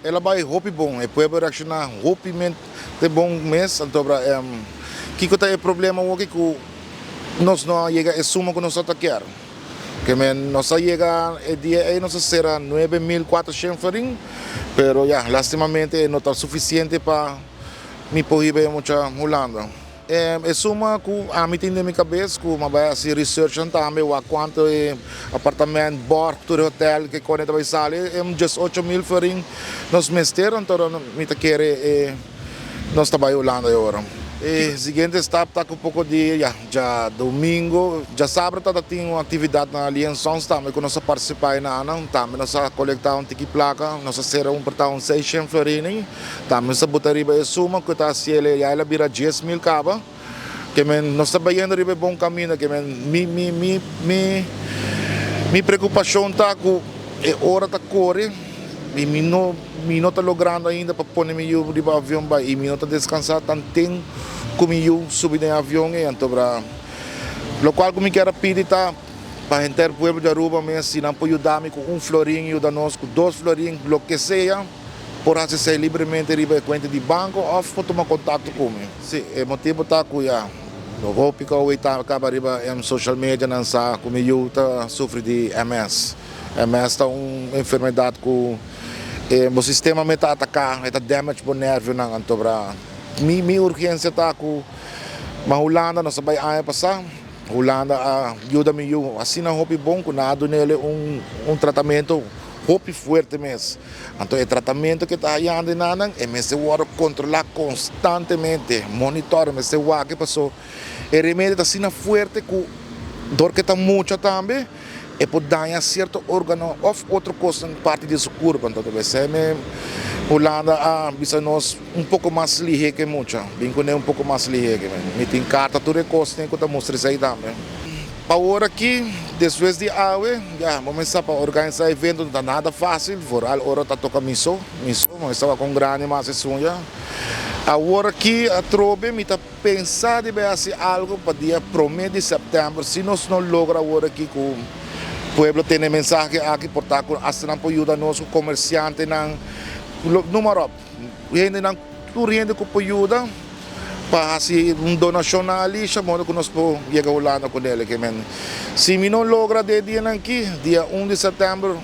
El a bai hopi bon, e pueblo a reakshoná hopi mente bon mes. Anto bra kiko ta e problema awoki ku nos no a yega e suma ku nos a ta kier. Ke men nos a yega e dia ei nos a sera 9400 florin, pero ya lastimamente e no ta sufisiente pa mi por hiba e mucha Hulanda. E suma ku ami tin den mi kabes ku mi a bai hasi researchnan tambe wak kuantu e apartament, bòrg, tur e hotel ke kone ta bai sali e un 18,000 florin nos mester anto mi ta kere e nos ta bai Hulanda e ora. E siguiente stap ta ku poko di ya djadomingo, djasabra ta ta tin un aktividat na Liansons tambe ku nos a partisipá enanan tambe nos a kolektá un tiki plaka nos a sera un por ta un 600 florin. Tambe nos ta buta riba e suma ku ta hasi el ya el a bira 10,000 kaba. Ke men nos ta bayendo riba e bon kaminda. Ke men mi mi mi mi mi preokupashon ta ku e ora ta kore i mi no mi no ta logrando ainda pa pone mi yu riba avion bai i mi no ta deskansá tanten ku mi yu subi den avion ei. Anto bra lokual ku mi kier a pidi ta pa henter pueblo di Aruba mes si nan por yuda mi ku un florin yuda nos ku dos florin loke sea. Por hasi esei libremente riba e kuenta di banko òf por tuma kontakto ku mi. Sí, e motibu ta ku ya hopi ku awor ta kaba riba e social medianan sa ku mi yu ta sufri di MS. MS ta un enfermedat ku e bo sistema mes ta ataká, e ta damage bo nervionan. Anto bra mi mi urgensia ta ku ma Hulanda nos a bai aña pasá, Hulanda a yuda mi yu asina hopi bon ku nan a dun'el un un tratamentu hopi fuerte mes. Anto e tratamentu ke ta hayando e nannan e mester wòrdu kontrolá konstantemente, monitor, e mester wak e paso e remedio ta asina fuerte ku dor ke ta mucha tambe e por daña sierto órgano òf otro kosnan parti di su kurpa. Anto ta besei me Hulanda a bisa nos un poko mas lihé ke mucha, bin kuné un poko mas lihé ke mi tin karta tur e kosnan ku ta mustra esei tambe. Pa ora aki, despues di awe, ya, bo mester sa pa organisa evento no ta nada facil, vooral ora ta toca mi so, mi so, bo mester wak un grandi mas esun ya. Awor aki atrobe mi ta pensa di bay haci algo pa dia prome di september, si nos no logra awor aki cu pueblo tene mensahe aki por ta cu hasta nan por yuda nos cu comerciantenan, noem maar op, hendenan, tur hende cu por yuda. Pa hasi un donashon na Alisha modo ku nos por yega Hulanda ku nel. Ke men si mi no logra den e dianan aki, dia 1 di sèptèmber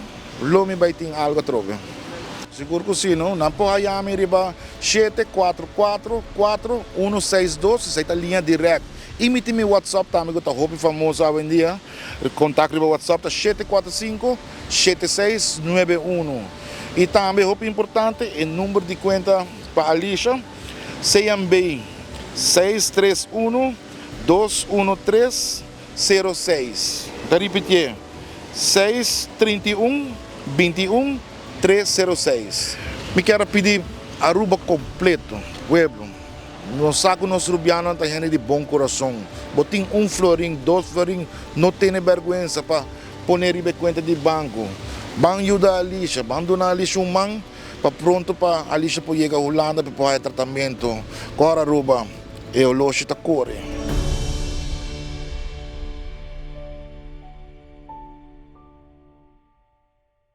lo mi bai tin algu atrobe. Sigur ku si no, nan por haña mi riba 7444162, esei ta liña dirèkt. I mi tin mi WhatsApp tambe ku ta hopi famoso awendia. Kontak riba WhatsApp ta 745 7691. I tambe hopi importante e number di kuenta pa Alisha. CMB 631 213 06. Ta ripitié, 631 21 306. Mi kier a pidi Aruba completo, pueblo, nos sa cu nos Rubianonan ta hende di bon corazon. Bo tin un florin, dos florin, no tene berguensa pa pone riba e cuenta di banco. Ban yuda Alicia, ban duna Alicia un man. Pa pronto pa Alicia por yega Hulanda pa por haya tratamiento. Kor Aruba, e oloshi ta kore.